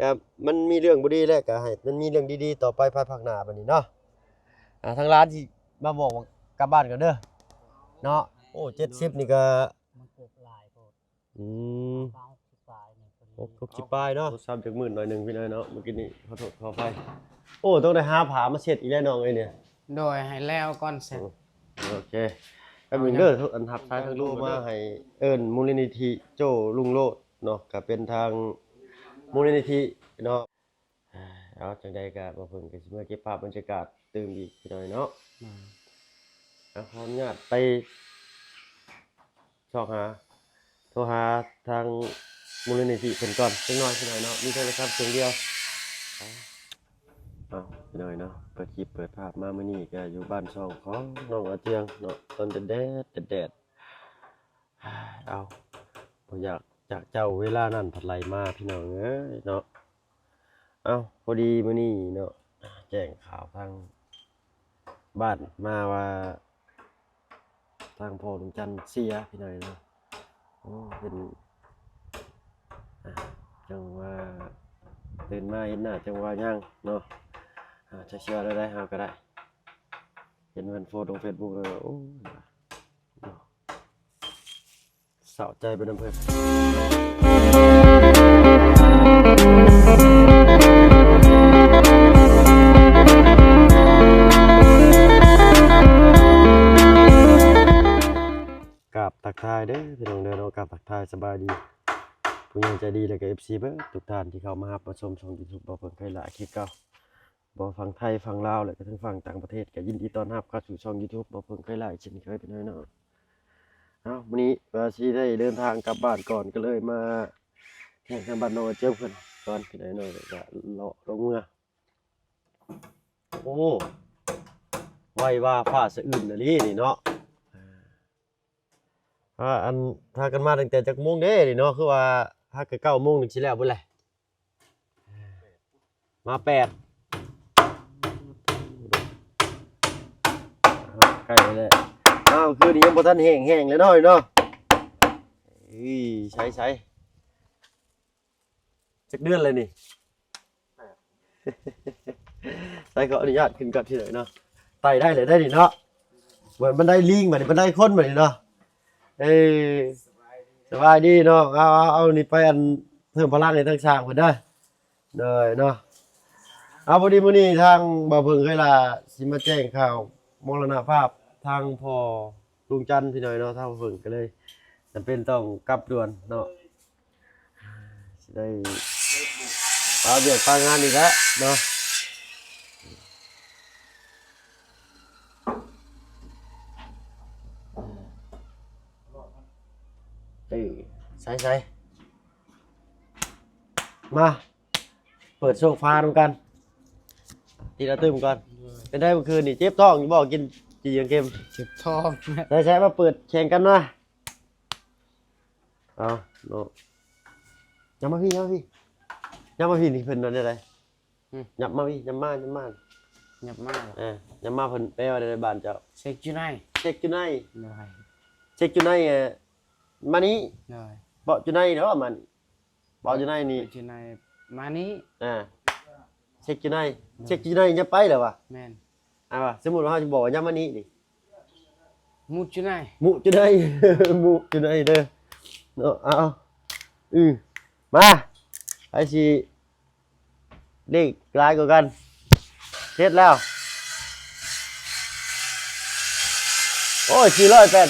ກໍມັນມີເລື່ອງບໍ່ດີແຫຼະ ກໍໃຫ້ມັນມີເລື່ອງດີໆຕໍ່ໄປພາຍພາກໜ້າບັດນີ້ເນາະ. ອ່າ ທາງຫຼານຊິມາບອກວ່າກັບບ້ານກ່ອນເດີເນາະ. ໂອ້ ເຈັດສິບນີ້ກໍ ມັນກົບຫຼາຍໂພດ. ອືມ ປານຫົກສິບປາຍນີ້ພໍດີ ຫົກ ຫົກສິບປາຍເນາະ. ໂທລະສັບຈັກມືດໜ້ອຍໜຶ່ງພີ່ນ້ອງເນາະ ມື້ກີ້ນີ້ ຂໍໂທດຂໍອະໄພ. ໂອ້ ຕ້ອງໄດ້ຫາຜ້າມາເຊັດອີກແລ້ວນ້ອງເອີຍນີ້. ໂດຍ ໃຫ້ແລ້ວກ່ອນເຊັດ. ໂອເຄ ແປັບໜຶ່ງເດີ ອັນຮັບສາຍທາງໂທມາໃຫ້ເອີ້ນມູນນິທິໂຈ້ລຸງໂລດເນາະ ກໍເປັນທາງມູນນິທິເນາະ. ເອົາ ຈັ່ງໃດກໍບໍ່ເພິ່ນກໍຊິເມືອເກັບພາບບັນຍາກາດຕື່ມອີກໜ້ອຍເນາະ. ອືມ ເອົາ ຂໍອະນຸຍາດໄປຊອກຫາ ໂທຫາທາງມູນນິທິເພິ່ນກ່ອນຈັກໜ້ອຍພີ່ນ້ອງເນາະ ມີໂທລະສັບເຄື່ອງດຽວ. ເອົາ ພີ່ນ້ອງເນາະ ເປີດຄລິບເປີດພາບມາມື້ນີ້ກໍຢູ່ບ້ານຊ່ອງຂອງນ້ອງອາເຈືອງເນາະ ຕອນແດດໆ ແດດໆ. ເອົາ ບໍ່ຢາກຈາກເຈົ້າ ເວລານັ້ນພັດໄຫຼມາພີ່ນ້ອງເອີຍເນາະ. ເອົ້າ ພໍດີມື້ນີ້ເນາະ ແຈ້ງຂ່າວທາງບ້ານມາວ່າ ທາງພໍ່ລຸງຈັນເສຍພີ່ນ້ອງເນາະ. ໂອ້ ເປັນ ອ່າ ຈັ່ງວ່າຕື່ນມາເຫັນໜ້າຈັ່ງວ່າຍັງເນາະ. ອ່າ ຈະເຊື່ອແນວໃດເຮົາກໍໄດ້ ເຫັນເພິ່ນໂພສລົງເຟສບຸກແລ້ວ ໂອ້ຍ ເນາະ. ເສົ້າໃຈໄປນຳເພິ່ນ. ກາບທັກທາຍເດີພີ່ນ້ອງເດີເນາະ ກາບທັກທາຍສະບາຍດີ ຜູ້ໃຫຍ່ໃຈດີ ແລະກໍເອັຟຊີເບິດທຸກທ່ານທີ່ເຂົ້າມາຮັບມາຊົມຊ່ອງຢູທູບ ບໍ່ເພິ່ງໄຄຫຼ້າ ຄລິບເກົ່າ. ບໍ່ຝັ່ງໄທຝັ່ງລາວ ແລະກະທັງຝັ່ງຕ່າງປະເທດ ກະຍິນດີຕ້ອນຮັບເຂົ້າສູ່ຊ່ອງຢູທູບ ບໍ່ເພິ່ງໄຄຫຼ້າ ເຊັ່ນເຄີຍພີ່ນ້ອງເນາະ. ເອົ້າ ມື້ນີ້ວ່າຊິໄດ້ເດີນທາງກັບບ້ານກ່ອນ ກະເລີຍມາແຂກທາງບ້ານນ້ອງເຈີເພິ່ນກ່ອນພີ່ນ້ອງເນາະ ແລ້ວກະເລາະລົງເມືອ. ໂອ້ ໄວວາຟ້າສະອື່ນອີ່ຫຼີນີ້ເນາະ. ອ່າ ອັນ ພາກັນມາຕັ້ງແຕ່ຈັກໂມງເດ້ນີ້ເນາະ ຄືວ່າຫາກະເກົ້າໂມງນີ້ຊິແລ້ວພຸ້ນແຫຼະ. ມາແປດ ໃກ້ແລ້ວ. ອ້າວ ຄືນນີ້ຍັງບໍ່ທັນແຫ້ງແຮງເລີຍເນາະ ເນາະ. ເອີຍ ໃສໆ ຈັກເດືອນແລ້ວນີ້? ໃສ່ ຂໍອະນຸຍາດຂຶ້ນກ່ອນ ທີ່ໄດເນາະ ໄຕ່ໄດ້ແລ້ວໄດ໋ນີ້ເນາະ. ເໝືອນບັນໄດລີງ ບາດນີ້ບັນໄດຄົນ ບາດນີ້ເນາະ. ເອີ ສະບາຍດີເນາະ. ເອົາ ເອົາ ເອົານີ້ໄປ ອັນ ເພີ່ມພະລັງໃຫ້ທາງຊ່າງເພິ່ນເດີ. ໂດຍເນາະ. ເອົາ ພໍດີມື້ນີ້ທາງບ່າວເຜິ້ງເອື້ອຍຫຼ້າຊິມາແຈ້ງຂ່າວມໍລະນະພາບທາງພໍ່ ລຸງຈັນ ພີ່ນ້ອງເນາະ, ທາງເພິ່ນກໍເລີຍຈຳເປັນຕ້ອງກັບດ່ວນເນາະ, ຊິໄດ້ປະວຽກປະງານອີກແລ້ວເນາະ. ເອີ ໃສ່ໆ ມາ ເປີດໂຊຟານຳກັນ ຕີລະຕຶ້ມກ່ອນ. ໂດຍ ເປັນໃດເມື່ອຄືນນີ້ ເຈັບທ້ອງຢູ່ບໍ່? ກິນຈີ່ຫຍັງເຄັມ? ເຈັບທ້ອງ. ໃສ່ໆ ມາເປີດແຂ່ງກັນມາ. ເອົາເນາະ ຍັບມາພີ້ ຍັບມາພີ້ ຍັບມາພີ້. ນີ້ເພິ່ນວ່າແນວໃດ? ຫຶ ຍັບມາພີ້ ຍັບມາ ຍັບມາ ຍັບມາ. ເອີ ຍັບມາ ເພິ່ນແປວ່າໃດ ບ້ານເຈົ້າ? ເຊັກຢູ່ໃນ ເຊັກຢູ່ໃນ. ໂດຍ ເຊັກຢູ່ໃນ ເອີ ມານີ້. ໂດຍ ເບາະຢູ່ໃນເນາະ ມານີ້ ເບາະຢູ່ໃນນີ້ ເບາະຢູ່ໃນ ມານີ້. ອ່າ ເຊັກຢູ່ໃນ ໂດຍ ເຊັກຢູ່ໃນ ຢ່າໄປແລ້ວວະ. ແມ່ນ ອ່າ ວ່າ ສົມມຸດວ່າເຮົາຊິບອກວ່າ ຢ່າມານີ້ນີ້ ມຸດຢູ່ໃນ ມຸດຢູ່ໃນ ມຸດຢູ່ໃນເດີເນາະ. ເອົາ ອື ມາ ໃຜຊິ ເລກຫຼາຍກວ່າກັນ. ເຮັດແລ້ວ ໂອ້ຍ ສີ່ຮ້ອຍແປດ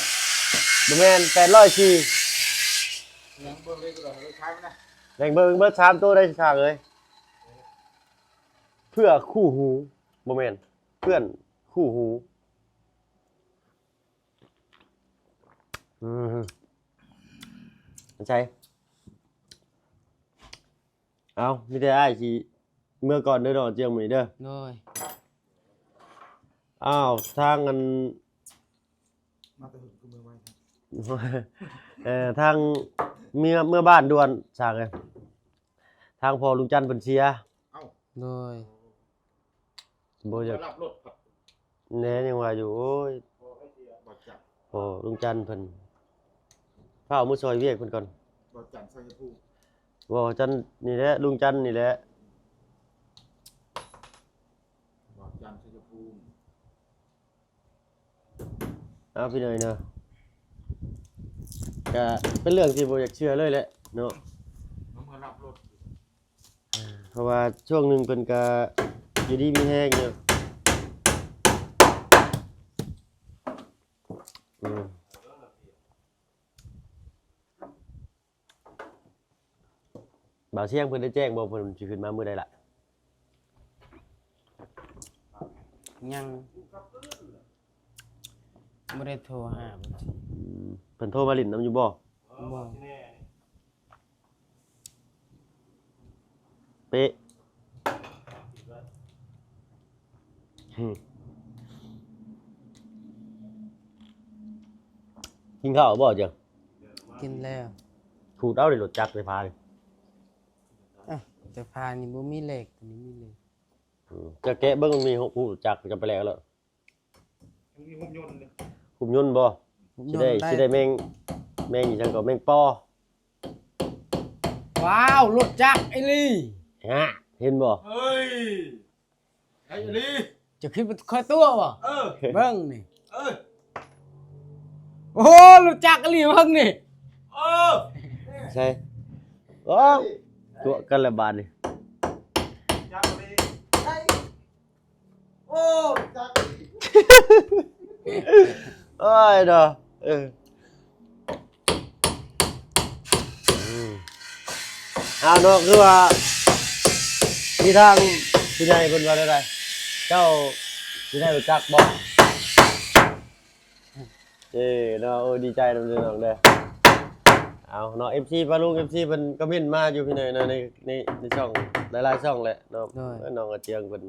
ບໍ່ແມ່ນ ແປດຮ້ອຍສີ່. ແບ່ງເບິ່ງເບິດສາມໂຕໄດ້ ຊ່າງເອີຍ. ເພື່ອຄູ່ຫູ ບໍ່ແມ່ນ ເພື່ອນຄູ່ຫູ. ອື ໃສ່ ເອົາ ມີແຕ່ອ້າຍຊິເມືອກ່ອນເດີເນາະ ຈຽງມື້ນີ້ເດີ. ໂດຍ ອ້າວ ທາງອັນ ມາແຕ່ຫຶງຄືເມືອໄວແທ້. ເອີ ທາງເມືອ ເມືອບ້ານດ່ວນ ຊ່າງເອີຍ. ທາງພໍ່ລຸງຈັນເພິ່ນເສຍ. ເອົ້າ ໂດຍ ບໍ່ຢາກ ໄປຮັບລົດ ແນ່ ຍັງວ່າຢູ່ ໂອ້ຍ ບໍ່ຈັກ ພໍ່ລຸງຈັນເພິ່ນ ພາເອົາມືຊ່ອຍວຽກເພິ່ນກ່ອນ ບໍ່ຈັກ ໄຊຍະພູມ. ເວົ້າຈັນນີ້ແຫຼະ ລຸງຈັນນີ້ແຫຼະ ເວົ້າຈັນໄຊຍະພູມ. ເອົາ ພີ່ນ້ອງເນາະ ກະເປັນເລື່ອງທີ່ບໍ່ຢາກເຊື່ອເລີຍແຫຼະເນາະ ມາເມືອຮັບລົດ ເພາະວ່າຊ່ວງໜຶ່ງເພິ່ນກະຢູ່ດີມີແຮງຢູ່ ອືມ. ບ່າວຊຽງເພິ່ນໄດ້ແຈ້ງບໍ່ ເພິ່ນຊິຂຶ້ນມາມື້ໃດລະ? ຍັງບໍ່ໄດ້ໂທຫາເພິ່ນ. ອືມ ເພິ່ນໂທມາຫຼິ້ນນຳຢູ່ບໍ່? ບໍ່. ເປະ ກິນເຂົ້າບໍ່ເຈົ້າ? ກິນແລ້ວ. ຂູດເອົາເດ້ລົດຈັກໄຟຟ້ານີ້. ອ່ະ ໄຟຟ້ານີ້ບໍ່ມີເຫຼັກ ຕົວນີ້ມີເຫຼັກ. ອືມ ຈະແກະເບິ່ງ ມັນມີຮູບຈັກ ຈະໄປແລກແລ້ວ. ມັນມີຮູບຍົນເດ້. ຮູບຍົນບໍ່? ຮູບຍົນ ຊິໄດ້ ໄດ້ ຊິໄດ້ແມງ ແມງອີ່ຫຍັງກໍ ແມງປໍ. ວ້າວ ລົດຈັກອີ່ຫຼີ. ຮະ ເຫັນບໍ່? ເອີຍ ໄດ້ອີ່ຫຼີ. ຈະຄິດວ່າຂ້ອຍຕົວະບໍ່? ເອີ ເບິ່ງນີ້. ເອີ ໂອ້ ລົດຈັກອີ່ຫຼີເບິ່ງນີ້. ເອີ ໃສ່ ໂອ້ ຕົວະກັນແລ້ວບາດນີ້. ຈັກອີ່ຫຼີ. ໂອ້ ຈັກ ໂອ້ຍເນາະ ເອີ ອືມ ເອົາເນາະ ຄືວ່າມີທາງຜູ້ໃຫຍ່ເພິ່ນວ່າແນວໃດ ເຈົ້າຊິໄດ້ຮູ້ຈັກບໍ່? ເອີເນາະ ໂອ້ ດີໃຈນຳເດີນ້ອງເດີ. ເອົາເນາະ ເອັຟຊີປ້າລຸງ ເອັຟຊີເພິ່ນຄອມເມັນມາຢູ່ພີ່ນ້ອງເນາະ ໃນ ໃນ ໃນຊ່ອງ ຫຼາຍໆຊ່ອງແຫຼະເນາະ. ໂດຍ ເອີ ນ້ອງກະຈຽງເພິ່ນ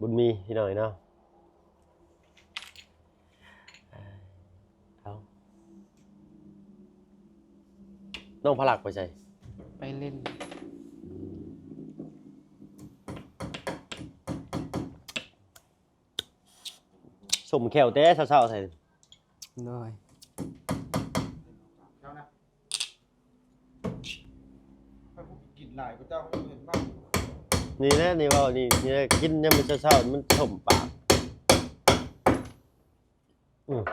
ບຸນມີພີ່ນ້ອງເນາະ. ເອົາ ນ້ອງພະລັກໄປໃສ? ໄປຫຼິ້ນ. ສົ້ມແຂ້ວແຕ່ເຊົ້າໆໃສ່. ໂດຍ. ຂ້ອຍຜູ້ກິນຫຼາຍກວ່າເຈົ້າ ຂ້ອຍເຫັນມາກ. ນີ້ແຫຼະ ນີ້ເວົ້ານີ້ ນີ້ແຫຼະ ກິນຍາມມື້ເຊົ້າໆ ມັນສົມປາກ. ອືມ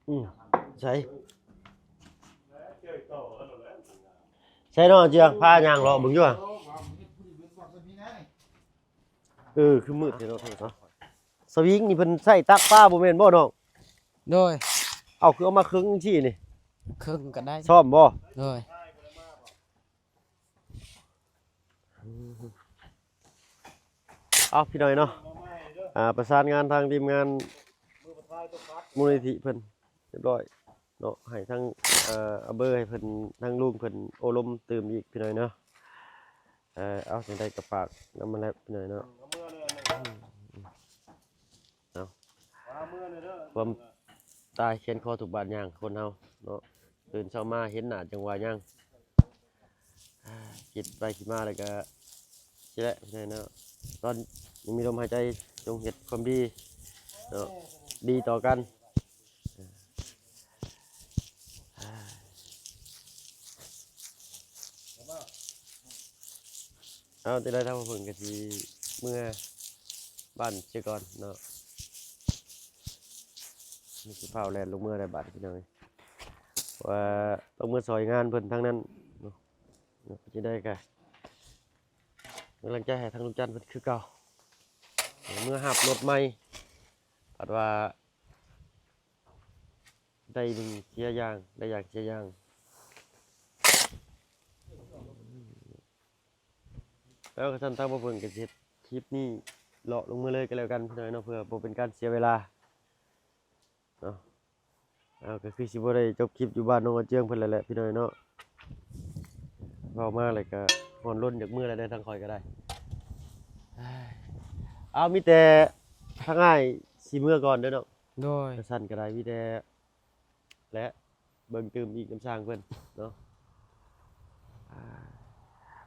ອືມ ໃສ ໃສເນາະ ເຈືອງ ພາຍ່າງເລາະເບິ່ງຢູ່ຫວາ. ເອີ ຄືມືດແທ້ເນາະ ສະວິງນີ້ເພິ່ນໃຊ້ຕັກປາບໍ່ແມ່ນບໍ່ນ້ອງ? ໂດຍ. ເອົາ ຄືເອົາມາເຄິ່ງຈັ່ງຊີ້ນີ້? ເຄິ່ງກໍໄດ້. ຊ້ອມບໍ່? ໂດຍ. ເອົາ ພີ່ນ້ອງເນາະ ອ່າ ປະສານງານທາງທີມງານມູນນິທິເພິ່ນຮຽບຮ້ອຍ ເນາະ ໃຫ້ທັງ ເອີ ເອົາເບີໃຫ້ເພິ່ນ ທາງລຸງເພິ່ນໂອ້ລົມຕື່ມອີກ ພີ່ນ້ອງເນາະ. ເອີ ເອົາ ຈັ່ງໃດກໍຝາກນຳຫັ້ນແຫຼະ ພີ່ນ້ອງເນາະ. ເອົາ ຄວາມຕາຍແຂນຄໍທຸກບາດຍ່າງຄົນເຮົາເນາະ ຕື່ນເຊົ້າມາເຫັນໜ້າຈັ່ງວ່າຍັງ. ຄິດໄປຄິດມາແລ້ວກໍ ຊິແຫຼະ ພີ່ນ້ອງເນາະ ຕອນຍັງມີລົມຫາຍໃຈ ຈົ່ງເຮັດຄວາມດີເນາະ ດີຕໍ່ກັນ. ເອົາ ຈັ່ງໃດທາງພວກເພິ່ນກໍຊິເມືອບ້ານເສຍກ່ອນເນາະ ມີຊິຟ້າວແລ່ນລົງເມືອໄດ້ບາດ ພີ່ນ້ອງເອີຍ ວ່າຕ້ອງເມືອຊ່ອຍງານເພິ່ນທາງນັ້ນເນາະ. ຈັ່ງໃດກໍເປັນກຳລັງໃຈໃຫ້ທາງລຸງຈັນເພິ່ນຄືເກົ່າ ເມືອຮັບລົດໃໝ່ ພັດວ່າ ໄດ້ໜຶ່ງເສຍຢ່າງ ໄດ້ຢ່າງເສຍຢ່າງ. ແລ້ວກໍຊັ້ນ ທາງບ່າວເພິ່ນກໍຊິເຮັດຄລິບນີ້ເລາະລົງມາເລີຍກໍແລ້ວກັນ ພີ່ນ້ອງເນາະ ເພື່ອບໍ່ເປັນການເສຍເວລາເນາະ. ເອົາ ກໍຄືຊິບໍ່ໄດ້ຈົບຄລິບຢູ່ບ້ານນ້ອງອາເຈືອງເພິ່ນແລ້ວແຫຼະ ພີ່ນ້ອງເນາະ. ເວົ້າມາແລ້ວກໍຮ້ອນລົນຢາກເມືອແລ້ວເດີ ທາງຂ້ອຍກໍໄດ້. ເອົາ ມີແຕ່ທາງອ້າຍຊິເມືອກ່ອນເດີເນາະ. ໂດຍ. ກະຊັ້ນກໍໄດ້ ມີແຕ່ ແລະ ເບິ່ງຕື່ມອີກນຳຊ່າງເພິ່ນເນາະ.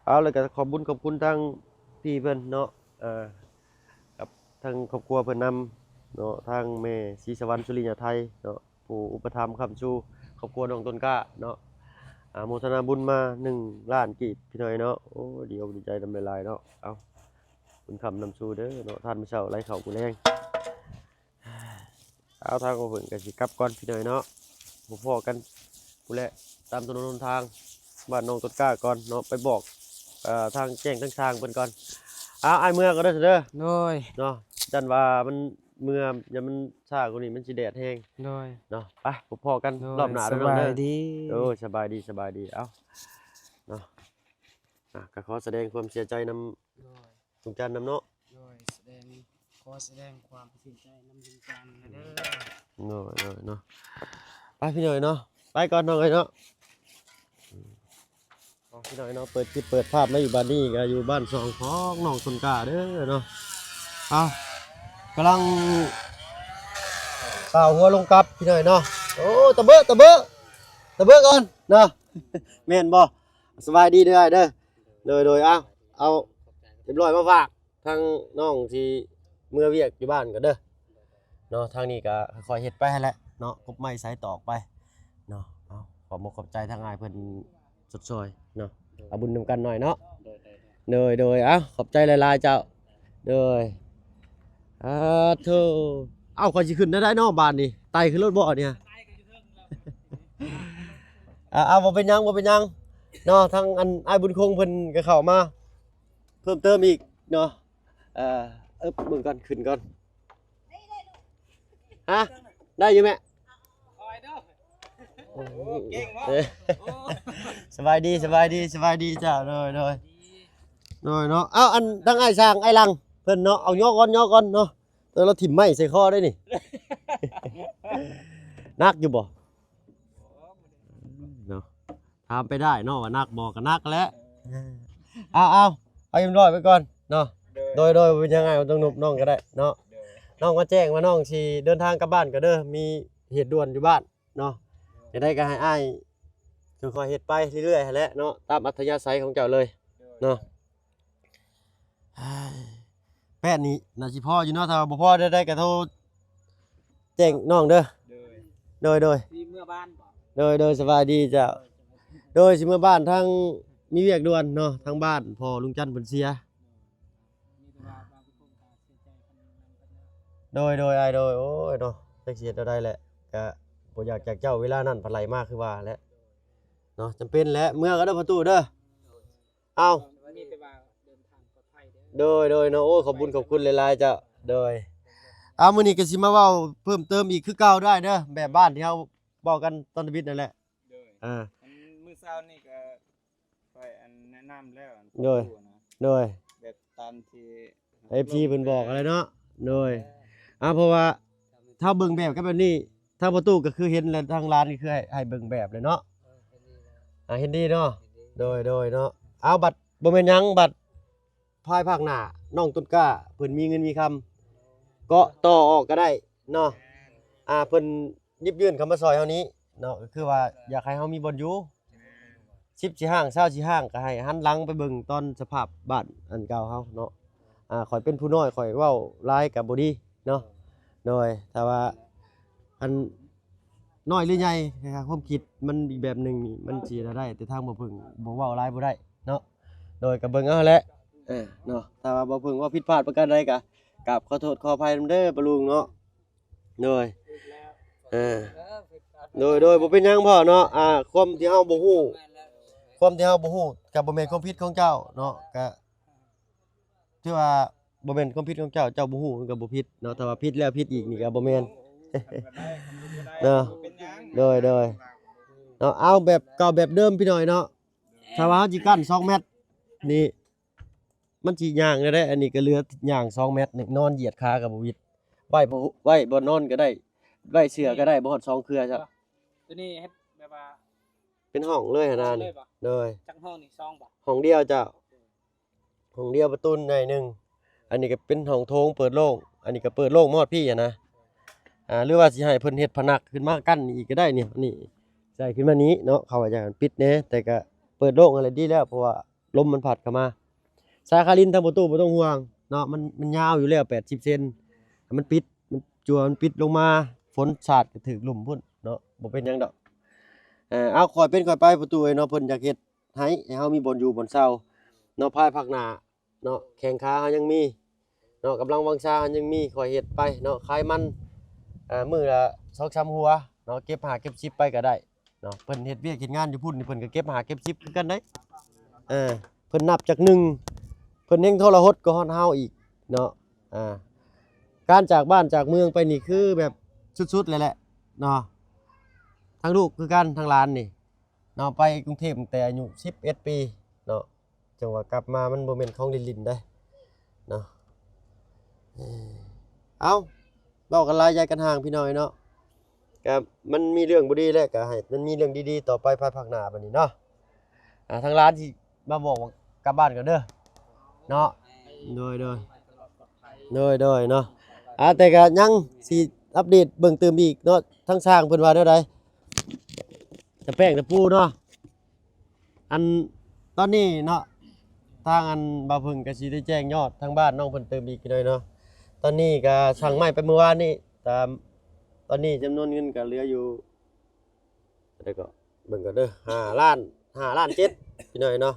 ເອົາ ແລ້ວກໍຂອບບຸນຂອບຄຸນທາງພີ່ເພິ່ນເນາະ ເອີ ກັບທາງຄອບຄົວເພິ່ນນຳເນາະ ທາງແມ່ສີສະຫວັນ ສຸລິຍາໄທເນາະ. ຜູ້ອຸປະຖຳຄ້ຳຊູຄອບຄົວນ້ອງຕົ້ນກ້າເນາະ ອາໂມທະນາບຸນມາໜຶ່ງລ້ານກີບ ພີ່ນ້ອງເນາະ. ໂອ້ ດີອົກດີໃຈນຳຫຼາຍໆເນາະ. ເອົາ ບຸນຄ້ຳນຳຊູເດີເນາະ ທານມື້ເຊົ້າໄຫຼເຂົ້າມື້ແລງ. ເອົາ ທາງຂອງເພິ່ນກໍຊິກັບກ່ອນ ພີ່ນ້ອງເນາະ. ພໍ້ກັນພຸ້ນແຫຼະ ຕາມຖະໜົນຫົນທາງບ້ານນ້ອງຕົ້ນກ້າກ່ອນເນາະ ໄປບອກ ເອີ ທາງແຈ້ງທາງຊ່າງເພິ່ນກ່ອນ. ເອົາ ອ້າຍເມືອກ່ອນເດີ ເດີ. ໂດຍ ເນາະ ຢ້ານວ່າມັນເມືອ ຢ້ານມັນຊ້າກວ່ານີ້ມັນຊິແດດແຮງ. ໂດຍ ເນາະ ໄປ ພໍ້ກັນ ໂດຍ ຮອບໜ້າເດີນ້ອງເດີ. ໂດຍ ສະບາຍດີ ສະບາຍດີ. ເອົາ ເນາະ ອ່ະ ກໍຂໍສະແດງຄວາມເສຍໃຈນຳ ໂດຍ ລຸງຈັນນຳເນາະ. ໂດຍ ສະແດງ ຂໍສະແດງຄວາມເສຍໃຈນຳລຸງຈັນນະເດີ. ໂດຍ ໂດຍເນາະ ໄປພີ່ນ້ອງເນາະ ໄປກ່ອນນ້ອງເອີຍເນາະ. ອືມ ພີ່ນ້ອງເນາະ ເປີດຄລິບເປີດພາບມາຢູ່ບ້ານນີ້ ກໍຢູ່ບ້ານຊ່ອງຂອງນ້ອງຕົ້ນກ້າເດີເນາະ. ເອົາ ກຳລັງກ່າວຫົວລົງກັບ ພີ່ນ້ອງເນາະ. ໂອ້ ຕະເບີ ຕະເບີ ຕະເບີກ່ອນເນາະ ແມ່ນບໍ່? ສະບາຍດີເດີອ້າຍເດີ. ໂດຍ ໂດຍ ເອົາ ເອົາຮຽບຮ້ອຍມາຝາກ ທາງນ້ອງຊິເມືອວຽກຢູ່ບ້ານກ່ອນເດີເນາະ. ທາງນີ້ກໍຄ່ອຍໆເຮັດໄປຫັ້ນແຫຼະເນາະ ກົບໄມ້ສາຍຕອກໄປເນາະ. ເອົາ ຂອບອົກຂອບໃຈທາງອ້າຍເພິ່ນຊົດຊ່ອຍເນາະ ເອົາບຸນນຳກັນໜ້ອຍເນາະ. ໂດຍ ໂດຍ ເອົາ ຂອບໃຈຫຼາຍໆເຈົ້າ. ໂດຍ ອາໂທ ເອົາ ຂ້ອຍຊິຂຶ້ນໄດ້ເນາະບາດນີ້ ໄຕ່ຂຶ້ນລົດບໍ່ນີ້? ອາ ເອົາ ບໍ່ເປັນຫຍັງ ບໍ່ເປັນຫຍັງເນາະ. ທາງອັນອ້າຍບຸນຄົງເພິ່ນກໍເຂົ້າມາ ເພີ່ມເຕີມອີກເນາະ. ເອີ ເອີ ເບິ່ງກ່ອນ ຂຶ້ນກ່ອນ. ຮະ ໄດ້ຢູ່ແມະ? ໂອ້ ເກັ່ງເນາະ. ເອີ ໂອ້ ສະບາຍດີ ສະບາຍດີ ສະບາຍດີເຈົ້າ. ໂດຍ ໂດຍ ໂດຍເນາະ. ເອົາ ອັນທາງອ້າຍຊ່າງ ອ້າຍຫຼັງເພິ່ນເນາະ ເອົາຍໍກ່ອນ ຍໍກ່ອນເນາະ. ເອີ ລາວຖິ້ມໄມ້ໃສ່ຄໍໄດ້ນີ້ ໜັກຢູ່ບໍ່? ເນາະ ຖາມໄປໄດ້ເນາະວ່າໜັກບໍ່ ກໍໜັກແຫຼະ. ເອີ ເອົາ ເອົາ ເອົາຮຽບຮ້ອຍໄປກ່ອນເນາະ. ໂດຍ ໂດຍ ໂດຍ ບໍ່ເປັນຫຍັງ ອ້າຍບໍ່ຕ້ອງນຸບນ້ອງກໍໄດ້ເນາະ. ໂດຍ ນ້ອງມາແຈ້ງວ່ານ້ອງຊິເດີນທາງກັບບ້ານກໍເດີ ມີເຫດດ່ວນຢູ່ບ້ານເນາະ. ໂດຍ ຈັ່ງໃດກໍໃຫ້ອ້າຍຄ່ອຍໆເຮັດໄປເລື້ອຍໆຫັ້ນແຫຼະເນາະ ຕາມອັດທະຍາໄສຂອງເຈົ້າເລີຍ. ໂດຍ ເນາະ. ແປ້ນນີ້ໜ້າຊິພໍຢູ່ເນາະ ຖ້າວ່າບໍ່ພໍໃດໆກໍໂທແຈ້ງນ້ອງເດີ. ໂດຍ ໂດຍ ໂດຍ ຊິເມືອບ້ານບໍ່? ໂດຍ ໂດຍ ສະບາຍດີເຈົ້າ. ໂດຍ ຊິເມືອບ້ານ ທາງມີວຽກດ່ວນເນາະ ທາງບ້ານພໍ່ລຸງຈັນເພິ່ນເສຍ. ໂດຍ ໂດຍ ອ້າຍ ໂດຍ. ໂອ້ຍເນາະ ຈັກຊິເຮັດແນວໃດແຫຼະ ກະບໍ່ຢາກຈາກເຈົ້າ ເວລານັ້ນພັດໄຫຼມາຄືວ່າແຫຼະເນາະ. ຈຳເປັນແຫຼະ ເມືອກໍເດີພໍ່ຕູ້ເດີ. ເອົາ ມີແຕ່ວ່າເດີນທາງປອດໄພເດີ. ໂດຍ ໂດຍເນາະ. ໂອ້ຍ ຂອບບຸນຂອບຄຸນຫຼາຍໆເຈົ້າ. ໂດຍ ເອົາ ມື້ນີ້ກໍຊິມາເວົ້າເພີ່ມເຕີມອີກຄືເກົ່າໄດ້ເດີ ແບບບ້ານທີ່ເຮົາເວົ້າກັນຕອນທຳອິດນັ້ນແຫຼະ. ໂດຍ ອ່າ ອັນມື້ເຊົ້ານີ້ກໍຂ້ອຍອັນແນະນຳແລ້ວ ອັນ ໂດຍ ປະຕູນະ. ໂດຍ ແບບຕາມທີ່ ເອັຟຊີ ເພິ່ນບອກຫັ້ນແຫຼະເນາະ. ໂດຍ ອ່າ ເພາະວ່າຖ້າເບິ່ງແບບກັນແບບນີ້ ທາງປະຕູກໍຄືເຫັນ ແລະ ທາງຫຼານກໍຄືໃຫ້ ໃຫ້ເບິ່ງແບບເລີຍເນາະ. ອ່າ ເຫັນດີເນາະ. ເຫັນດີ ໂດຍ ໂດຍເນາະ. ເອົາ ບັດບໍ່ແມ່ນຫຍັງ ບັດພາຍພາກໜ້າ ນ້ອງຕົ້ນກ້າເພິ່ນມີເງິນມີຄຳ ເກາະຕໍ່ອອກກໍໄດ້ເນາະ. ແມ່ນ ອ່າ ເພິ່ນຫຍິບຍື່ນເຂົ້າມາຊ່ອຍເຮົານີ້ເນາະ ກໍຄືວ່າຢາກໃຫ້ເຮົາມີບ່ອນຢູ່ ສິບສີ່ຫ້າງ ຊາວສີ່ຫ້າງ ກໍໃຫ້ຫັນຫຼັງໄປເບິ່ງຕອນສະພາບບ້ານອັນເກົ່າເຮົາເນາະ. ອ່າ ຂ້ອຍເປັນຜູ້ນ້ອຍ ຂ້ອຍເວົ້າຫຼາຍກໍບໍ່ດີເນາະ. ໂດຍ ຖ້າວ່າອັນ ນ້ອຍຫຼືໃຫຍ່ ຄວາມຄິດມັນອີກແບບໜຶ່ງນີ້ ມັນຊິເຮັດແນວໃດ ແຕ່ທາງບໍ່ເພິ່ງບໍ່ເວົ້າຫຼາຍບໍ່ໄດ້ເນາະ. ໂດຍ ກໍເບິ່ງເອົາແຫຼະ ເອີ ເນາະ. ຖ້າວ່າບໍ່ເພິ່ງເວົ້າຜິດພາດປະການໃດ ກໍກາບຂໍໂທດຂໍອະໄພນຳເດີປ້າລຸງເນາະ. ໂດຍ ເອີ ໂດຍ ໂດຍ ບໍ່ເປັນຫຍັງພໍ່ເນາະ. ອ່າ ຄວາມທີ່ເຮົາບໍ່ຮູ້ ຄວາມທີ່ເຮົາບໍ່ຮູ້ ກໍບໍ່ແມ່ນຄວາມຜິດຂອງເຈົ້າເນາະ ກໍ ຖືວ່າບໍ່ແມ່ນຄວາມຜິດຂອງເຈົ້າ ເຈົ້າບໍ່ຮູ້ມັນກໍບໍ່ຜິດເນາະ. ຖ້າວ່າຜິດແລ້ວຜິດອີກນີ້ກໍບໍ່ແມ່ນເນາະ. ໂດຍ ໂດຍເນາະ. ເອົາແບບເກົ່າແບບເດີມພີ່ນ້ອງເນາະ. ຖ້າວ່າເຮົາຊິກັ້ນສອງແມັດນີ້ ມັນຊິຍ່າງໄດ້ ອັນນີ້ກໍເຫຼືອຍ່າງສອງແມັດນີ້ ນອນຢຽດຂາກໍບໍ່ຫວິດ ໄວ້ ໄວ້ບ່ອນນອນກໍໄດ້ ໄວ້ເສື່ອກໍໄດ້ ບໍ່ຮອດສອງເຄືອ. ໂຕນີ້ເຮັດແບບວ່າເປັນຫ້ອງເລີຍຫັ້ນນະ. ໂດຍ ຈັກຫ້ອງນີ້ ສອງບໍ່? ຫ້ອງດຽວເຈົ້າ. ຫ້ອງດຽວປະຕູໃຫຍ່ໜຶ່ງ ອັນນີ້ກໍເປັນຫ້ອງໂຖງເປີດໂລ່ງ ອັນນີ້ກໍເປີດໂລ່ງມາຮອດພີ້ຫັ້ນນະ. ອ່າ ຫຼືວ່າຊິໃຫ້ເພິ່ນເຮັດພະນັກຂຶ້ນມາກັ້ນນີ້ອີກກໍໄດ້ນີ້ ນີ້ໃສ່ຂຶ້ນມານີ້ເນາະ. ເຂົາວ່າຢາກປິດແດ່ ແຕ່ກໍເປີດໂລ່ງຫັ້ນແຫຼະດີແລ້ວ ເພາະວ່າລົມມັນພັດເຂົ້າມາ. ສາຍຄາລິນທາງປະຕູບໍ່ຕ້ອງຫ່ວງເນາະ ມັນ ມັນຍາວຢູ່ແລ້ວແປດສິບເຊັນ ມັນປິດ ມັນຈົວ ມັນປິດລົງມາ ຝົນສາດກໍຖືກລຸ່ມພຸ້ນ. ເນາະ ບໍ່ເປັນຫຍັງດອກ. ເອີ ເອົາ ຄ່ອຍເປັນຄ່ອຍໄປ ປະຕູເອີຍເນາະ ເພິ່ນຢາກເຮັດໃຫ້ ໃຫ້ເຮົາມີບ່ອນຢູ່ບ່ອນເຊົາເນາະ ພາຍພາກໜ້າເນາະ ແຂ້ງຂາເຮົາຍັງມີເນາະ ກຳລັງວັງຊາເຮົາຍັງມີ ຄ່ອຍເຮັດໄປເນາະ ຂາຍມັນ ເອີ ມື້ລະສອງສາມຫົວເນາະ ເກັບຫ້າເກັບສິບໄປກໍໄດ້ ເນາະ ເພິ່ນເຮັດວຽກເຮັດງານຢູ່ພຸ້ນນີ້ ເພິ່ນກໍເກັບຫ້າເກັບສິບຄືກັນເດ້. ເອີ ເພິ່ນນັບຈາກໜຶ່ງ ເພິ່ນແຮ່ງທໍລະຫົດກວ່າຮອດເຮົາອີກເນາະ. ອ່າ ການຈາກບ້ານຈາກເມືອງໄປນີ້ຄືແບບສຸດໆເລີຍແຫຼະເນາະ ທັງລູກຄືກັນ ທັງຫຼານນີ້ເນາະ ໄປກຸງເທບຕັ້ງແຕ່ອາຍຸສິບເອັດປີເນາະ ຈັ່ງວ່າກັບມາມັນບໍ່ແມ່ນຂອງຫຼິ້ນໆເດ້ເນາະ. ເອີ ເອົ້າ ເວົ້າກັນຫຼາຍໃຫຍ່ກັນຫ່າງ ພີ່ນ້ອງເອີຍເນາະ ກໍມັນມີເລື່ອງບໍ່ດີແຫຼະ ກໍໃຫ້ມັນມີເລື່ອງດີໆຕໍ່ໄປພາຍພາກໜ້າບັດນີ້ເນາະ. ອ່າ ທາງຫຼານຊິມາບອກວ່າກັບບ້ານກ່ອນເດີເນາະ. ໂດຍໆ ໂດຍໆເນາະ. ອ່າ ແຕ່ກໍຍັງຊິອັບເດດເບິ່ງຕື່ມອີກເນາະ ທາງຊ່າງເພິ່ນວ່າແນວໃດ ຕະແປ້ງຕະປູເນາະ. ອັນ ຕອນນີ້ເນາະ ທາງອັນບ່າວເພິ່ງກໍຊິໄດ້ແຈ້ງຍອດທາງບ້ານນ້ອງເພິ່ນຕື່ມອີກໜ້ອຍເນາະ. ຕອນນີ້ກໍສັ່ງໄມ້ໄປມື້ວານນີ້ ຕາມ ຕອນນີ້ຈຳນວນເງິນກໍເຫຼືອຢູ່ ແລ້ວກໍເບິ່ງກ່ອນເດີ ຫ້າລ້ານ ຫ້າລ້ານເຈັດ ພີ່ນ້ອງເນາະ.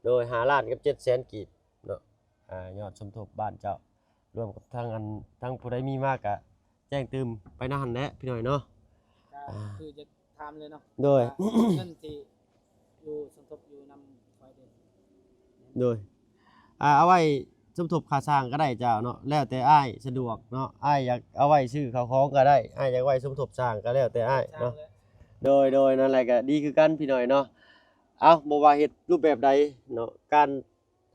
ໂດຍ ຫ້າລ້ານກັບເຈັດແສນກີບເນາະ. ອ່າ ຍອດສົມທົບບ້ານເຈົ້າ ລວມກັບທາງອັນ ທາງຜູ້ໃດມີມາກະແຈ້ງຕື່ມໄປນຳຫັ້ນແຫຼະ ພີ່ນ້ອງເນາະ. ກໍ ອ່າ ຄືຈະຖາມເລີຍເນາະ ໂດຍ ວ່າເງິນທີ່ຢູ່ສົມທົບຢູ່ນຳຂ້ອຍເດ້ ໂດຍ ອ່າ ເອົາໄວ້ສົມທົບຄ່າສ້າງກໍໄດ້ເຈົ້າເນາະ ແລ້ວແຕ່ອ້າຍສະດວກເນາະ. ອ້າຍຢາກເອົາໄວ້ຊື້ເຂົ້າຂອງກໍໄດ້ ອ້າຍຢາກໄວ້ສົມທົບສ້າງກໍແລ້ວແຕ່ອ້າຍເນາະ. ໂດຍ ໂດຍ ນັ້ນແຫຼະ ກໍດີຄືກັນ ພີ່ນ້ອງເນາະ. ເອົ້າ ບໍ່ວ່າເຮັດຮູບແບບໃດເນາະ ການ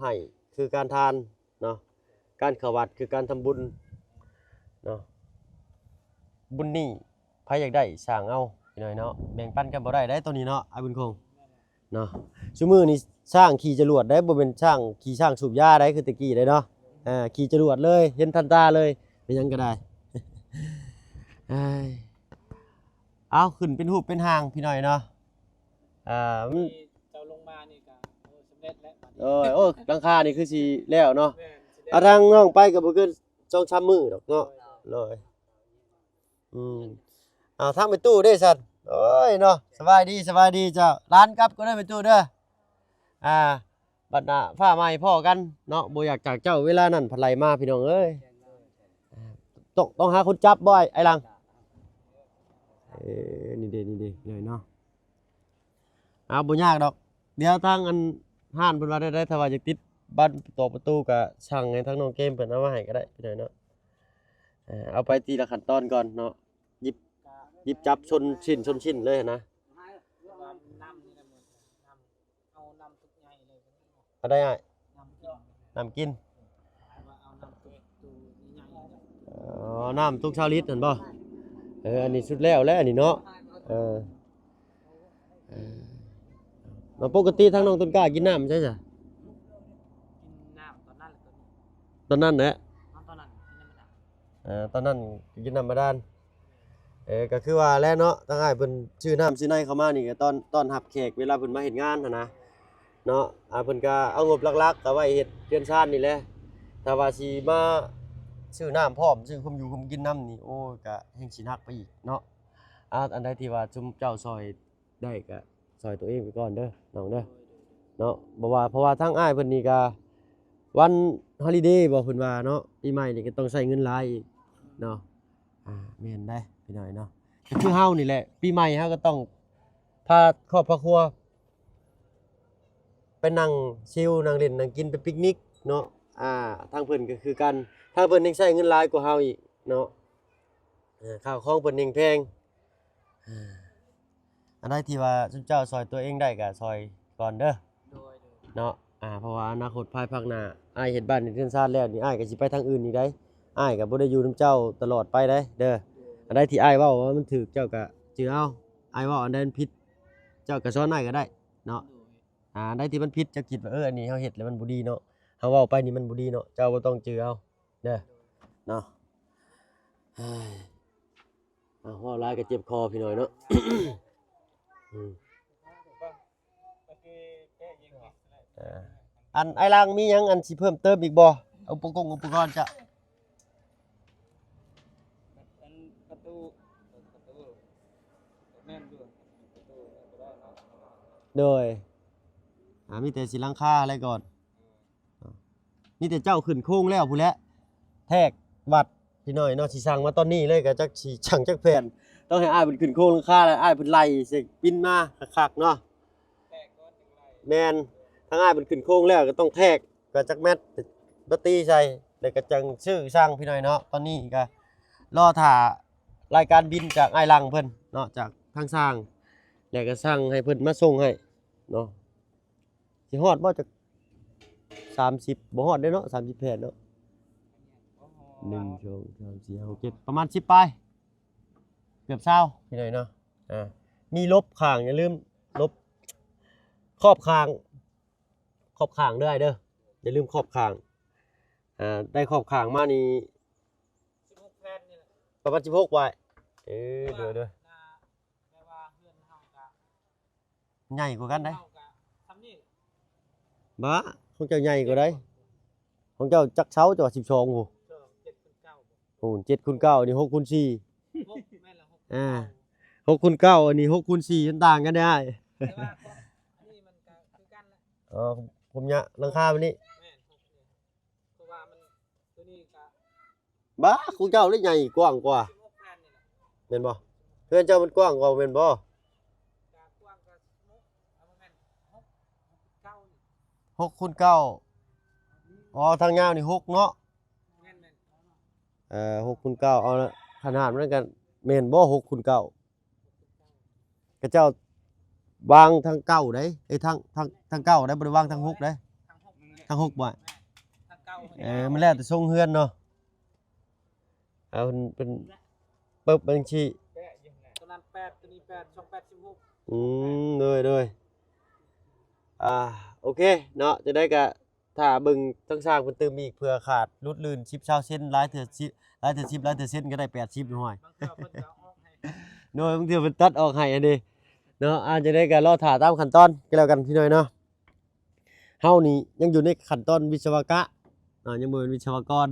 ໃຫ້ຄືການທານເນາະ ການເຂົ້າວັດຄືການທຳບຸນເນາະ. ບຸນນີ້ໃຜຢາກໄດ້ສ້າງເອົາ ພີ່ນ້ອງເນາະ ແບ່ງປັນກັນບໍ່ໄດ້ເດ້ໂຕນີ້ເນາະ ອ້າຍບຸນຄົງເນາະ. ຊຸມື້ນີ້ຊ້າງຂີ່ຈະຫຼວດໄດ໋ ບໍ່ແມ່ນຊ້າງຂີ່ຊ້າງສູບຢາໄດ໋ ຄືແຕ່ກີ້ໄດ໋ເນາະ. ອ່າ ຂີ່ຈະຫຼວດເລີຍ ເຫັນທັນຕາເລີຍ ເປັນຫຍັງກໍໄດ້. ເອີຍ ເອົາ ຂຶ້ນເປັນຮູບເປັນຮ່າງ ພີ່ນ້ອງເນາະ. ອ່າ ມັນ ທີ່ເຈົ້າລົງມານີ້ກໍ ໂອ້ ສຳເລັດແລ້ວບັດນີ້ ໂອ້ຍ ໂອ້ ຫຼັງຄານີ້ຄືຊິແລ້ວເນາະ. ແມ່ນ ຊິແລ້ວ ອ່າ ທາງນ້ອງໄປກໍບໍ່ເກີນສອງສາມມື້ດອກເນາະ. ໂດຍ ໂດຍ ອືມ ອ່າ ທາງແມ່ຕູ້ເດ້ຊັ້ນ ໂອ້ຍເນາະ. ສະບາຍດີ ສະບາຍດີເຈົ້າ ຫຼານກັບກ່ອນເດີແມ່ຕູ້ເດີ. ອ່າ ບັດໜ້າຟ້າໃໝ່ພໍ້ກັນເນາະ ບໍ່ຢາກຈາກເຈົ້າ ເວລານັ້ນພັດໄຫຼມາ ພີ່ນ້ອງເອີຍ. ຕ້ອງ ຕ້ອງຫາຄົນຈັບບໍ່ ອ້າຍ ອ້າຍຫຼັງ? ເອີ ນີ້ເດ້ ນີ້ເດ້ເລີຍເນາະ. ເອົາ ບໍ່ຍາກດອກ ດຽວທາງອັນຮ້ານເພິ່ນວ່າແນວໃດ ຖ້າວ່າຢາກຕິດບານຕອກປະຕູກໍສັ່ງໃຫ້ທາງນ້ອງເກມເພິ່ນເອົາມາໃຫ້ກໍໄດ້ ພີ່ນ້ອງເນາະ. ເອົາໄປທີລະຂັ້ນຕອນກ່ອນເນາະ ຫຍິບ ຫຍິບຈັບຊົນຊິ້ນຊົນຊິ້ນເລີຍຫັ້ນນະ. ເອົານ້ຳນີ້ນະ ນ້ຳ ເອົານ້ຳຕຸກໃຫຍ່ເລີຍ ອັນໃດອ້າຍ? ນ້ຳກິນ ນ້ຳກິນ ວ່າເອົານ້ຳຕຸກຕູ້ໃຫຍ່ໆ ອໍ ນ້ຳຕຸກຊາວລິດຫັ້ນບໍ່? ເອີ ອັນນີ້ສຸດແລ້ວແຫຼະອັນນີ້ເນາະ. ເອີ ເອີ ແລ້ວປົກກະຕິທາງນ້ອງຕົ້ນກ້າກິນນ້ຳໃສຊະ? ກິນນ້ຳຕອນນັ້ນແຫຼະ ຕອນນີ້ ຕອນນັ້ນແຫຼະ ຕອນນັ້ນກິນນ້ຳບາດານ ເອີ ຕອນນັ້ນກິນນ້ຳບາດານ. ເອີ ກໍຄືວ່າແຫຼະເນາະ ທາງອ້າຍເພິ່ນຊື້ນ້ຳຊື້ໃນເຂົ້າມານີ້ ກໍຕ້ອນ ຕ້ອນຮັບແຂກເວລາເພິ່ນມາເຮັດງານຫັ້ນນະເນາະ. ອ່າ ເພິ່ນກໍເອົາງົບຫຼັກໆກໍໄວ້ເຮັດເຮືອນຊານນີ້ແຫຼະ. ຖ້າວ່າຊິມາຊື້ນ້ຳພ້ອມ ຊື້ຄວາມຢູ່ຄວາມກິນນຳນີ້ ໂອ້ຍ ກໍແຮ່ງຊິໜັກໄປອີກເນາະ. ອ່າ ອັນໃດທີ່ວ່າຊຸມເຈົ້າຊ່ອຍ ໄດ້ກໍຊ່ອຍຕົວເອງໄປກ່ອນເດີນ້ອງເດີເນາະ. ບໍ່ວ່າ ເພາະວ່າທາງອ້າຍເພິ່ນນີ້ກໍວັນຮອລິເດບໍ່ ເພິ່ນວ່າເນາະ ປີໃໝ່ນີ້ກໍຕ້ອງໃຊ້ເງິນຫຼາຍອີກເນາະ. ອ່າ ແມ່ນໄດ໋ພີ່ນ້ອງເນາະ ກໍຄືເຮົານີ້ແຫຼະ ປີໃໝ່ເຮົາກໍຕ້ອງພາຄອບພາຄົວໄປນັ່ງຊິວ ນັ່ງຫຼິ້ນ ນັ່ງກິນ ໄປປິກນິກເນາະ. ອ່າ ທາງເພິ່ນກໍຄືກັນ ທາງເພິ່ນຍັງໃຊ້ເງິນຫຼາຍກວ່າເຮົາອີກເນາະ. ເອີ ຂ້າວຂອງເພິ່ນແຮງແພງ. ເອີ ອັນໃດທີ່ວ່າຊຸມເຈົ້າຊ່ອຍຕົວເອງໄດ້ກໍຊ່ອຍກ່ອນເດີ ໂດຍ ໂດຍ ເນາະ. ອ່າ ເພາະວ່າອະນາຄົດພາຍພາກໜ້າ ອ້າຍເຮັດບ້ານເຮັດເຮືອນຊານແລ້ວນີ້ ອ້າຍກໍຊິໄປທາງອື່ນອີກໄດ໋ ອ້າຍກໍບໍ່ໄດ້ຢູ່ນຳເຈົ້າຕະຫຼອດໄປໄດ໋ເດີ. ໂດຍ ອັນໃດທີ່ອ້າຍເວົ້າວ່າມັນຖືກ ເຈົ້າກໍຈື່ເອົາ ອ້າຍເວົ້າອັນໃດມັນຜິດ ເຈົ້າກໍສອນອ້າຍກໍໄດ້ເນາະ. ໂດຍ ອ່າ ອັນໃດທີ່ມັນຜິດ ເຈົ້າຄິດວ່າ ເອີ ອັນນີ້ເຮົາເຮັດແລ້ວມັນບໍ່ດີເນາະ ເຮົາເວົ້າໄປນີ້ມັນບໍ່ດີເນາະ ເຈົ້າບໍ່ຕ້ອງຈື່ເອົາເດີ ໂດຍ ເນາະ. ເອີຍ ເວົ້າຫຼາຍກໍເຈັບຄໍພີ່ນ້ອງເນາະ. ອືມ ເອີ ອັນອ້າຍຫຼັງມີຫຍັງອັນຊິເພີ່ມເຕີມອີກບໍ່? ອຸປະກົງອຸປະກອນຈະ ອັນປະຕູ ປະຕູ ປະຕູ ໂດຍ ອ່າ ມີແຕ່ຊິຫຼັງຄາແລ້ວກ່ອນ ມີແຕ່ເຈົ້າຂຶ້ນໂຄງແລ້ວພຸ້ນແຫຼະ ແທກວັດ ພີ່ນ້ອງເນາະ ຊິສ້າງມາຕອນນີ້ເລີຍ ກໍຈັກຊິຊ່າງຈັກແຜ່ນ ຕ້ອງໃຫ້ອ້າຍເພິ່ນຂຶ້ນໂຄງຫຼັງຄາ ແລ້ວອ້າຍເພິ່ນໄລ່ໃສ່ປິ່ນມາຄັກໆເນາະ. ແມ່ນ ທາງອ້າຍເພິ່ນຂຶ້ນໂຄງແລ້ວກໍຕ້ອງແທກ ກໍຈັກແມັດ ມາຕີໃສ່ ແລ້ວກໍຈັ່ງຊື້ຊ່າງ ພີ່ນ້ອງເນາະ. ຕອນນີ້ກໍລໍຖ້າລາຍການບິນຈາກອ້າຍຫຼັງເພິ່ນເນາະ ຈາກທາງຊ່າງ ແລ້ວກໍສັ່ງໃຫ້ເພິ່ນມາສົ່ງໃຫ້ເນາະ. ຊິຮອດບໍ່ ຈັກສາມສິບ ບໍ່ຮອດເດ້ເນາະ ສາມສິບແຜ່ນເນາະ ໜຶ່ງ ສອງ ສາມ ສີ່ ຫ້າ ຫົກ ເຈັດ ປະມານສິບປາຍ ເກືອບຊາວ ພີ່ນ້ອງເນາະ. ອ່າ ມີລົບຂ້າງ ຢ່າລືມລົບຂອບຂ້າງ ຂອບຂ້າງເດີອ້າຍເດີ ຢ່າລືມຂອບຂ້າງ. ອ່າ ໄດ້ຂອບຂ້າງມານີ້ ສິບຫົກແຜ່ນນີ້ແຫຼະ ປະມານສິບຫົກ ໄວ້ ເອີ ໂດຍໆ ແຕ່ວ່າເຮືອນເຮົາກະ ໃຫຍ່ກວ່າກັນໄດ໋ ເຮົາກະຊ່ຳນີ້ ບ້າ ຂອງເຈົ້າໃຫຍ່ກວ່າໃດ໋ ຂອງເຈົ້າຈັກເສົາ ເຈົ້າວ່າສິບສອງ ໂອ້ ເຈັດຄູນເກົ້າ ໂອ້ ເຈັດຄູນເກົ້າ ອັນນີ້ຫົກຄູນສີ່ ຫົກ ແມ່ນລະ ຫົກ ອ່າ ຫົກຄູນເກົ້າ ອັນນີ້ຫົກຄູນສີ່ ມັນຕ່າງກັນເດ້ອ້າຍ ແຕ່ວ່າອັນນີ້ມັນກະຄືກັນແຫຼະ ອໍ ຄຸມຍະຫຼັງຄາແບບນີ້ ແມ່ນ ຫົກ ເພາະວ່າມັນ ຕົວນີ້ກະ ບ້າ ຂອງເຈົ້ານີ້ໃຫຍ່ກວ້າງກວ່າ ສິບຫົກແຜ່ນນີ້ແຫຼະ ແມ່ນບໍ່? ເຮືອນເຈົ້າມັນກວ້າງກວ່າແມ່ນບໍ່? ກະກວ້າງກະສິບຫົກ ເອົາ ບໍ່ແມ່ນ ຫົກ ຫົກຄູນເກົ້ານີ້ ຫົກຄູນເກົ້າ ອໍ ທາງຍາວນີ້ຫົກເນາະ ແມ່ນໆ ເອີ ຫົກຄູນເກົ້າ ເອົາລະ ຂະໜາດມັນກະແມ່ນບໍ່ ຫົກຄູນເກົ້າ? ເຂົາເຈົ້າວາງທາງເກົ້າເດ້ ເອີຍ ທາງ ທາງ ທາງເກົ້າເດ້ ບໍ່ໄດ້ວາງທາງຫົກເດ້ ທາງຫົກ ທາງຫົກບໍ່? ແມ່ນ ທາງເກົ້າ ເອີ ມັນແລ້ວແຕ່ຊົງເຮືອນເນາະ ເອົາເປັນ ເປັນປຶບຈັ່ງຊີ້ ຕົວນັ້ນແປດ ຕົວນີ້ແປດ ສອງແປດ ສິບຫົກ ອືມ ໂດຍ ໂດຍ ອ່າ ໂອເຄເນາະ ຈັ່ງໃດກະ ຖ້າເບິ່ງທາງຊ່າງເພິ່ນຕື່ມອີກ ເພື່ອຂາດຫຼຸດລື່ນສິບ ຊາວເຊັນ ຫຼາຍເທື່ອສິບ ຫຼາຍເທື່ອສິບ ຫຼາຍເທື່ອເຊັນກໍໄດ້ແປດສິບ ຫ້ອຍ ບາງເທື່ອເພິ່ນກໍອອກໃຫ້ ໂດຍ ບາງເທື່ອເພິ່ນຕັດອອກໃຫ້ຫັ້ນເດ້ເນາະ. ອ່າ ຈັ່ງໃດກໍລໍຖ້າຕາມຂັ້ນຕອນກໍແລ້ວກັນພີ່ນ້ອງເນາະ. ເຮົານີ້ຍັງຢູ່ໃນຂັ້ນຕອນວິສະວະກະເນາະ ຍັງບໍ່ແມ່ນວິສະວະກອນ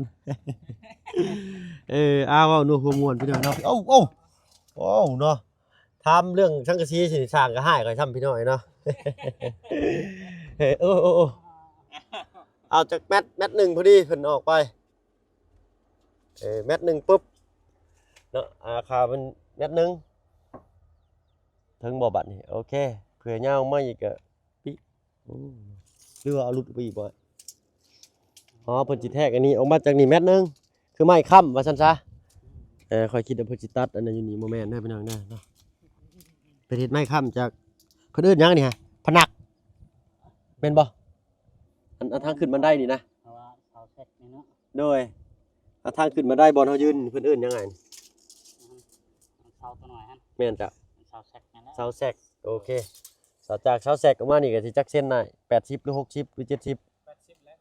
ເອີ ອ່າ ເວົ້ານົວຫົວມ່ວນພີ່ນ້ອງເນາະ. ໂອ້ ໂອ້ ໂອ້ ເນາະ. ຖາມເລື່ອງສັງກະສີຊິສ້າງກໍຮ້າຍຂ້ອຍຊ້ຳພີ່ນ້ອງເນາະ. ເອີ ໂອ້ ໂອ້ ໂອ້ ເອົາຈັກແມັດ ແມັດໜຶ່ງພໍດີເພິ່ນອອກໄປ ເອີ ແມັດໜຶ່ງປຶບເນາະ ອ່າ ຄ່າມັນແມັດໜຶ່ງ ເຖິງບໍ່ບັດນີ້? ໂອເຄ ເພື່ອຍາວມາອີກກໍ ປິ ໂອ້ ຫຼືວ່າເອົາຫຼຸດອອກໄປອີກບໍ່? ອໍ ເພິ່ນຊິແທກອັນນີ້ອອກມາຈາກນີ້ແມັດໜຶ່ງ ຄືໄມ້ຄ້ຳວ່າຊັ້ນຊະ. ເອີ ຂ້ອຍຄິດວ່າເພິ່ນຊິຕັດອັນນັ້ນຢູ່ນີ້ ບໍ່ແມ່ນເດີພີ່ນ້ອງເດີເນາະ. ເພິ່ນເຮັດໄມ້ຄ້ຳຈາກ ເພິ່ນເອີ້ນຫຍັງນີ້ຮະ? ພະນັກ ແມ່ນບໍ່? ອັນ ອັນທາງຂຶ້ນບັນໄດນີ້ນະ ເພາະວ່າເສົາແຊັກນີ້ເນາະ. ໂດຍ ອັນທາງຂຶ້ນບັນໄດບ່ອນເຮົາຢືນ ເພິ່ນເອີ້ນຫຍັງອ້າຍ? ເສົາຕົວນ້ອຍຫັ້ນ ແມ່ນເຈົ້າ ເສົາແຊັກນັ້ນແຫຼະ ເສົາແຊັກ. ໂອເຄ ເສົາ ຈາກເສົາແຊັກອອກມານີ້ກໍຊິຈັກເຊັນນາຍ? ແປດສິບ ຫຼື ຫົກສິບ ຫຼື ເຈັດສິບ? ແປດສິບແຫຼະ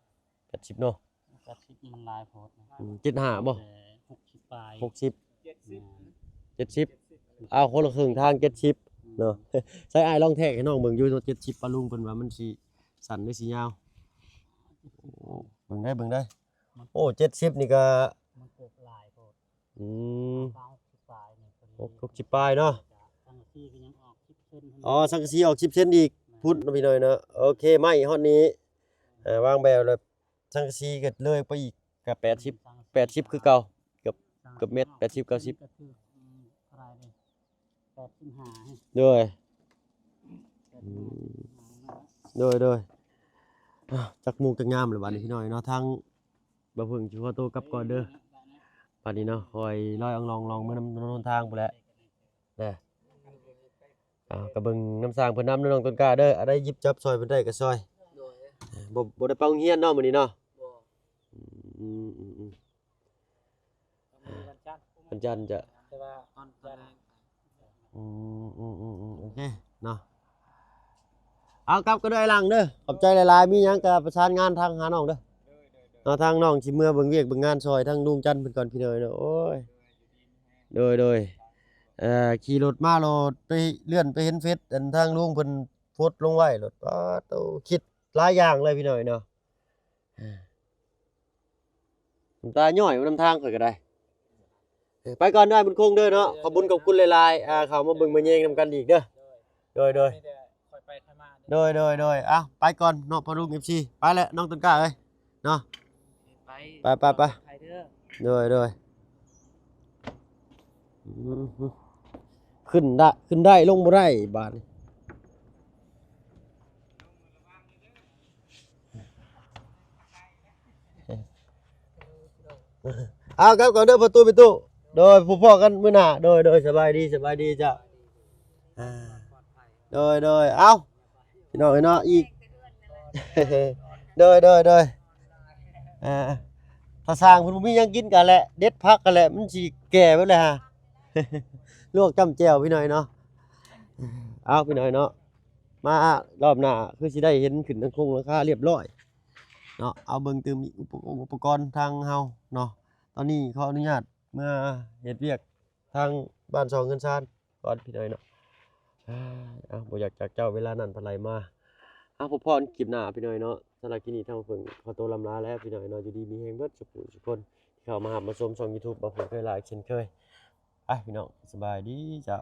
ແປດສິບເນາະ. ແປດສິບມັນຫຼາຍໂພດນະ. ອືມ ເຈັດສິບຫ້າບໍ່? ແຕ່ຫົກສິບປາຍ ຫົກສິບ ເຈັດສິບ ເຈັດສິບ ເຈັດສິບ ເອົາຄົນລະເຄິ່ງທາງ ເຈັດສິບເນາະ. ໃຊ້ອ້າຍລອງແທກໃຫ້ນ້ອງເບິ່ງຢູ່ເນາະ ເຈັດສິບ ປ້າລຸງເພິ່ນວ່າມັນຊິສັ້ນ ຫຼື ຊິຍາວ. ໂອ້ ເບິ່ງໄດ້ ເບິ່ງໄດ້. ໂອ້ ເຈັດສິບນີ້ກໍ ມັນປົກຫຼາຍໂພດ. ອືມ ຫົກສິບປາຍນີ້ ຫົກສິບປາຍເນາະ. ສັງກະສີກໍຍັງອອກສິບເຊັນ. ອໍ ສັງກະສີອອກສິບເຊັນອີກ ແມ່ນ ພຸ້ນເນາະ ພີ່ນ້ອງເນາະ. ໂອເຄ ໄມ້ຮອດນີ້ ເອີ ວາງແບບແລ້ວ ສັງກະສີກໍເລີຍໄປອີກ ກໍແປດສິບ ແປດສິບຄືເກົ່າ ເກືອບ ເກືອບແມັດ ແປດສິບ ເກົ້າສິບ ກໍຖືກ ອືມ ເທົ່າໃດເດ ແປດສິບຫ້າ ໂດຍ ອືມ ໂດຍ ໂດຍ. ຈັກໂມງຈັກຍາມແລ້ວບັດນີ້ ພີ່ນ້ອງເນາະ. ທາງບ່າວເພິ່ງຊິຂໍໂຕກັບກ່ອນເດີ ບັດນີ້ເນາະ. ຄ່ອຍລອຍອອງລອງ ລອງເມືອນຳຖະໜົນຫົນທາງພຸ້ນແຫຼະ. ເດີ ເອົາ ກໍເບິ່ງນຳຊ່າງເພິ່ນນຳເດີ ນ້ອງຕົ້ນກ້າເດີ. ອັນໃດຫຍິບຈັບຊ່ອຍເພິ່ນໄດ້ກໍຊ່ອຍ. ໂດຍ ບໍ່ ບໍ່ໄດ້ໄປໂຮງຮຽນເນາະມື້ນີ້ເນາະ. ບໍ່ ອືມ ອືມ ອືມ ອືມ ວັນຈັນ ວັນຈັນຈະ ແຕ່ວ່າວັນຈັນ ອືມ ອືມ ອືມ ອືມ ໂອເຄເນາະ. ເອົາ ກັບກັນເດີອ້າຍຫຼັງເດີ ຂອບໃຈຫຼາຍໆ. ມີຫຍັງກໍປະສານງານທາງຫານ້ອງເດີ. ໂດຍ ໂດຍ ໂດຍ ເນາະ ທາງນ້ອງຊິເມືອເບິ່ງວຽກເບິ່ງງານຊ່ອຍທາງລຸງຈັນເພິ່ນກ່ອນ ພີ່ນ້ອງເນາະ. ໂອ້ຍ ໂດຍ ໂດຍ ເອີ ຂີ່ລົດມາໂລດ ໄປເລື່ອນໄປເຫັນເຟສ ອັນທາງລຸງເພິ່ນໂພສລົງໄວ້ໂລດ ປາດໂຕ ຄິດຫຼາຍຢ່າງເລີຍ ພີ່ນ້ອງເນາະ. ນ້ຳຕາຍ້ອຍນຳທາງຂ້ອຍກໍໄດ້. ເອີ ໄປກ່ອນເດີອ້າຍບຸນຄົງເດີເນາະ. ໂດຍ ຂອບບຸນຂອບຄຸນຫຼາຍໆ ອ່າ ເຂົ້າມາເບິ່ງມາແຍງນຳກັນອີກເດີ. ໂດຍ ໂດຍ ໂດຍ ມີແຕ່ຂ້ອຍໄປຂ້ອຍມາ ໂດຍ ໂດຍ ໂດຍ ເອົ້າ ໄປກ່ອນເນາະ ພໍ່ລຸງ ເອັຟຊີ ໄປແຫຼະ ນ້ອງຕົ້ນກ້າເອີຍ ເນາະ ໄປ ໄປ ໄປ ໄປ ປອດໄພເດີ ໂດຍ ໂດຍ ອືມ ຂຶ້ນໄດ້ ຂຶ້ນໄດ້ ລົງບໍ່ໄດ້ບາດນີ້ ເອົາ ກັບກ່ອນເດີພໍ່ຕູ້ແມ່ຕູ້ ໂດຍ ພົບພໍ້ກັນມື້ໜ້າ ໂດຍ ໂດຍ ສະບາຍດີ ສະບາຍດີເຈົ້າ ອ່າ ໂດຍ ໂດຍ ເອົາ ພີ່ນ້ອງເອີຍເນາະ ອີກ ໂດຍ ໂດຍ ໂດຍ ອ່າ ຖ້າຊ່າງເພິ່ນບໍ່ມີຫຍັງກິນກະແຫຼະ ເດັດຜັກກະແຫຼະ ມັນຊິແກ່ເບິດແລ້ວຫາ ລວກຈ້ຳແຈ່ວ ພີ່ນ້ອງເອີຍເນາະ ເອົາ ພີ່ນ້ອງເອີຍເນາະ ມາລອບໜ້າຄືຊິໄດ້ເຫັນຂຶ້ນທາງໂຄງຫຼັງຄາລຽບລ້ອຍເນາະ ເອົາເບິ່ງຕື່ມອີກ ອຸປະ ອຸປະກອນທາງເຮົາເນາະ ຕອນນີ້ຂໍອະນຸຍາດເມືອເຮັດວຽກທາງບ້ານຊ່ອງເຮືອນຊານກ່ອນ ພີ່ນ້ອງເນາະ ເອົາ ບໍ່ຢາກຈາກເຈົ້າ ເວລານັ້ນພັດໄຫຼມາ ເອົາ ພົບພໍ້ຄລິບໜ້າ ພີ່ນ້ອງເນາະ ສຳລັບຄລິບນີ້ທາງເພິ່ນຂໍໂຕລ່ຳລາແລ້ວ ພີ່ນ້ອງເນາະ ຢູ່ດີມີແຮງເບິດສູ່ຜູ້ສູ່ຄົນທີ່ເຂົ້າມາຮັບມາຊົມຊ່ອງຢູທູບ ບ່າວເພິ່ນເຄີຍຫຼາຍເຊັ່ນເຄີຍ ໄປ ພີ່ນ້ອງ ສະບາຍດີເຈົ້າ.